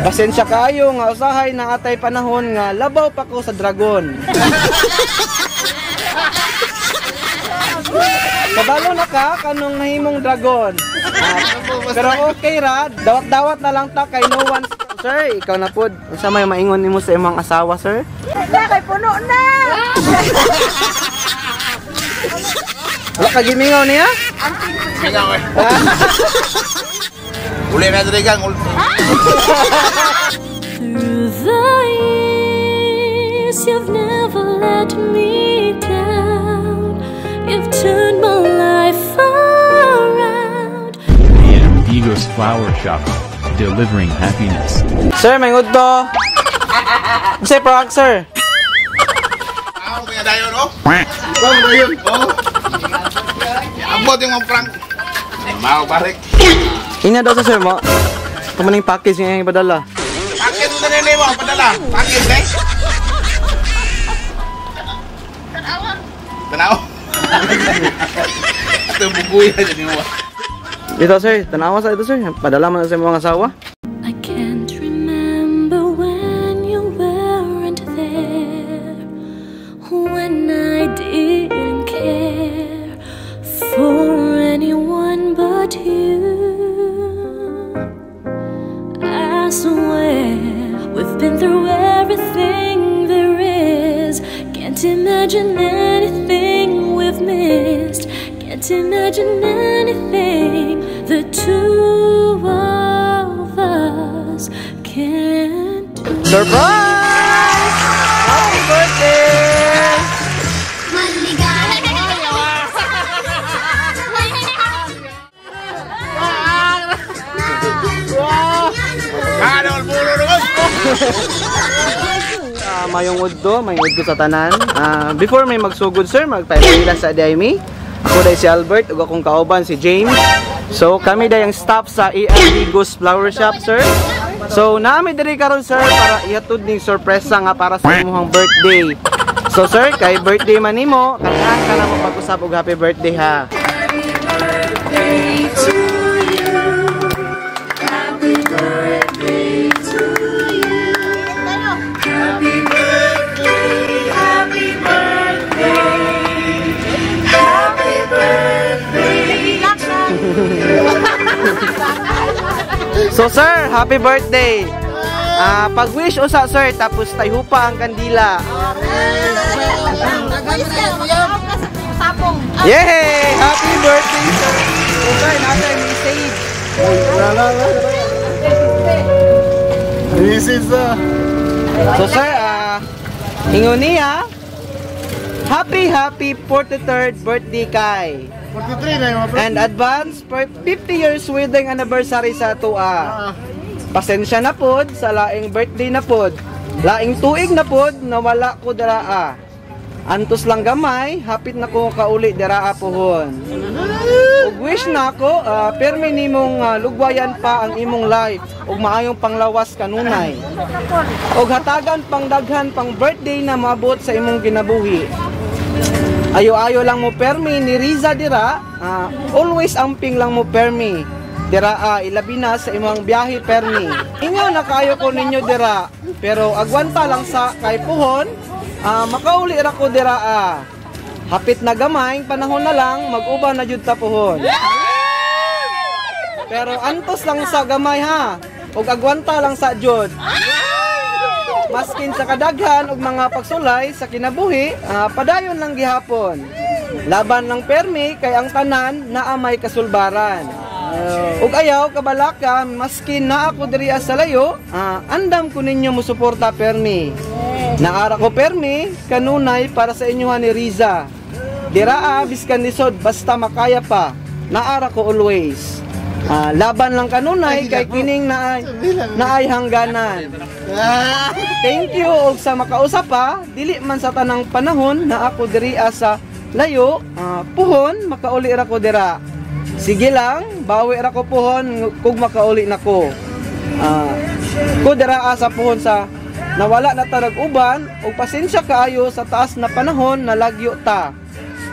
Pasensya kaayo nga usahay na atay panahon nga labaw pa ko sa dragon. Kabalo na ka kanong nahimong dragon. Pero okay ra, dawat-dawat na lang ta kay no one. Sir, ikaw na pod. Unsa may maingon nimo sa imong asawa, sir? Wala kay puno na. Wala ka gimingaw niya? Mingaw eh. Uli na diri gang. Through the years, you've never let me down. You've turned my life around. AM Digos Flower Shop, delivering happiness. Sir, may ngudto. Unsay prank, sir? Ako kaya dayon oh. Ikaw dayon. Oh. Abot yung mga prank. Mao balik. Ina daw sa sir mo. Kumaning package nga yung ipadala. Package mo na nimo padala. Package eh. Tanaw. Tanaw. Ito buguya dyan nimo. Dito sir, tanawa sa ito sir. Padala man sa imong asawa. I can't remember when you weren't there, when I didn't care for anyone but you. I swear we've been through everything there is. Can't imagine anything we've missed. Can't imagine anything the two of us can't do. Surprise! Happy birthday! Mayong udto, mayong udto sa tanan. Before may magsugod sir, magpaila sa Daimi. Ako day si Albert ug akong kauban si James. So kami day ang staff sa AM Digos Flower Shop, sir. So naami diri karon sir para ihatod ning sorpresa nga para sa imong birthday. So sir, kay birthday man nimo, kailangan ka na mo pag-usab og happy birthday ha. Happy birthday to you. Happy birthday to you. Happy birthday, happy birthday. Happy birthday to you. So sir, happy birthday. Pag-wish usa sir, tapos tayhupa ang kandila. Yay! Happy birthday sir. So sir, nasa message. Message na. So sir, ingon niya, happy happy 43rd birthday kay. 43 na yung mga And advance for 50 years wedding anniversary sa atua. Pasensya na pod sa laing birthday na pod. Laing tuig na pod na wala ko daraa. Antos lang gamay, hapit na ko kauli daraa pohon. Ug wish na ako, pirmi nimong lugwayan pa ang imong life ug maayong panglawas kanunay. Ug hatagan pang daghan pang birthday na maabot sa imong kinabuhi. Ayo-ayo lang mo permi ni Riza dira, always amping lang mo permi. Dira ilabi na sa imong biyahe permi. Ingaw na kayo ko ninyo dira, pero agwanta lang sa kay puhon, makauli ra ko dira. Hapit na gamay, panahon na lang mag-uban na jud ta puhon. Pero antos lang sa gamay ha, ug agwanta lang sa jud. Maskin sa kadaghan og mga pagsulay sa kinabuhi, padayon lang gihapon. Laban lang permi kay ang tanan naa may kasulbaran. Ug ayaw kabalaka maskin naa ko diri sa layo, andam ko ninyo mosuporta permi. Naara ko permi kanunay para sa inyo ni Riza. Diraa biskan lisod basta makaya pa. Naara ko always. Laban lang kanunay kay kining naay hangganan. Thank you og sa makausap pa, dili man sa tanang panahon na ako diri sa layo, puhon makauli ra ko dira. Sige lang, bawi ra ko puhon kug makauli nako. Ko dira sa puhon sa nawala na ta nag-uban ug pasensya kaayo sa taas na panahon na lagyo ta.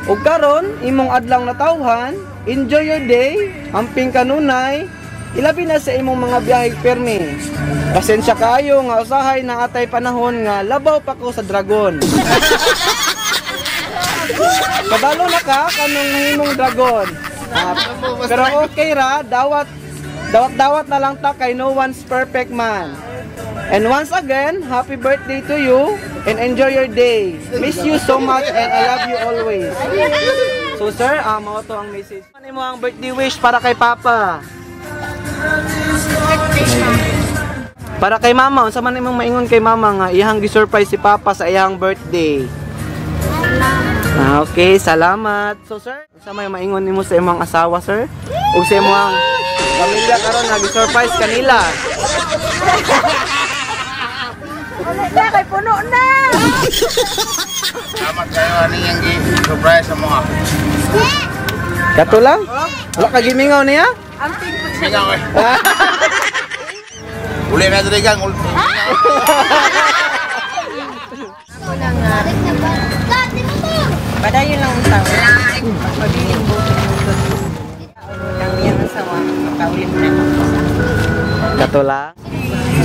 Ug karon imong adlaw natawhan, enjoy your day, amping kanunay. Ilabi na sa imong mga biyahe permi. Pasensya kaayo nga usahay na atay panahon nga labaw pa ko sa dragon. Kabalo na ka kanong nahimong dragon. Ah, pero okay ra, dawat dawat dawat na lang ta kay no one's perfect man. And once again, happy birthday to you and enjoy your day. Miss you so much and I love you always. So sir, mao to ang message. Ano mo ang birthday wish para kay Papa? Para kay Mama, unsa man imong maingon kay Mama nga iyang gi-surprise si Papa sa iyang birthday? Ah, okay, salamat. So sir, unsa may maingon nimo sa imong asawa, sir? Ug sa imong pamilya karon nga gi-surprise kanila? Wala na, kay puno na! Salamat kayo ani yang gi-surprise sa mga. Kato lang? Wala ka gimingaw niya? Amping po siya. Mingaw eh. Uli na diri gang. Uli. Ako na nga. Padayon lang ang tao. Pabiling buti ng iyang asawa. Makaulit na ako sa Kato lang?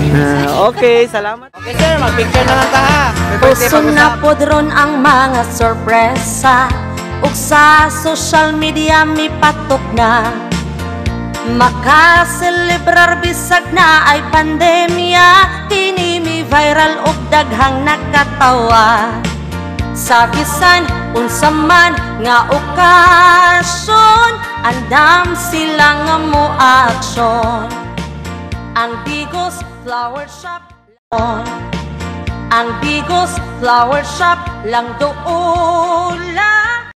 Ah, okay, salamat. Okay sir, mag-picture na lang ta ha. May birthday Uso na pag-usap. pod ron ang mga sorpresa ug sa social media mipatok na. Makaselebrar bisag na ay pandemya, kini mi viral ug daghang nakatawa. Sa bisan unsa man nga okasyon, andam sila nga mo aksyon. Ang Digos Flower Shop, ang Digos Flower Shop lang doon.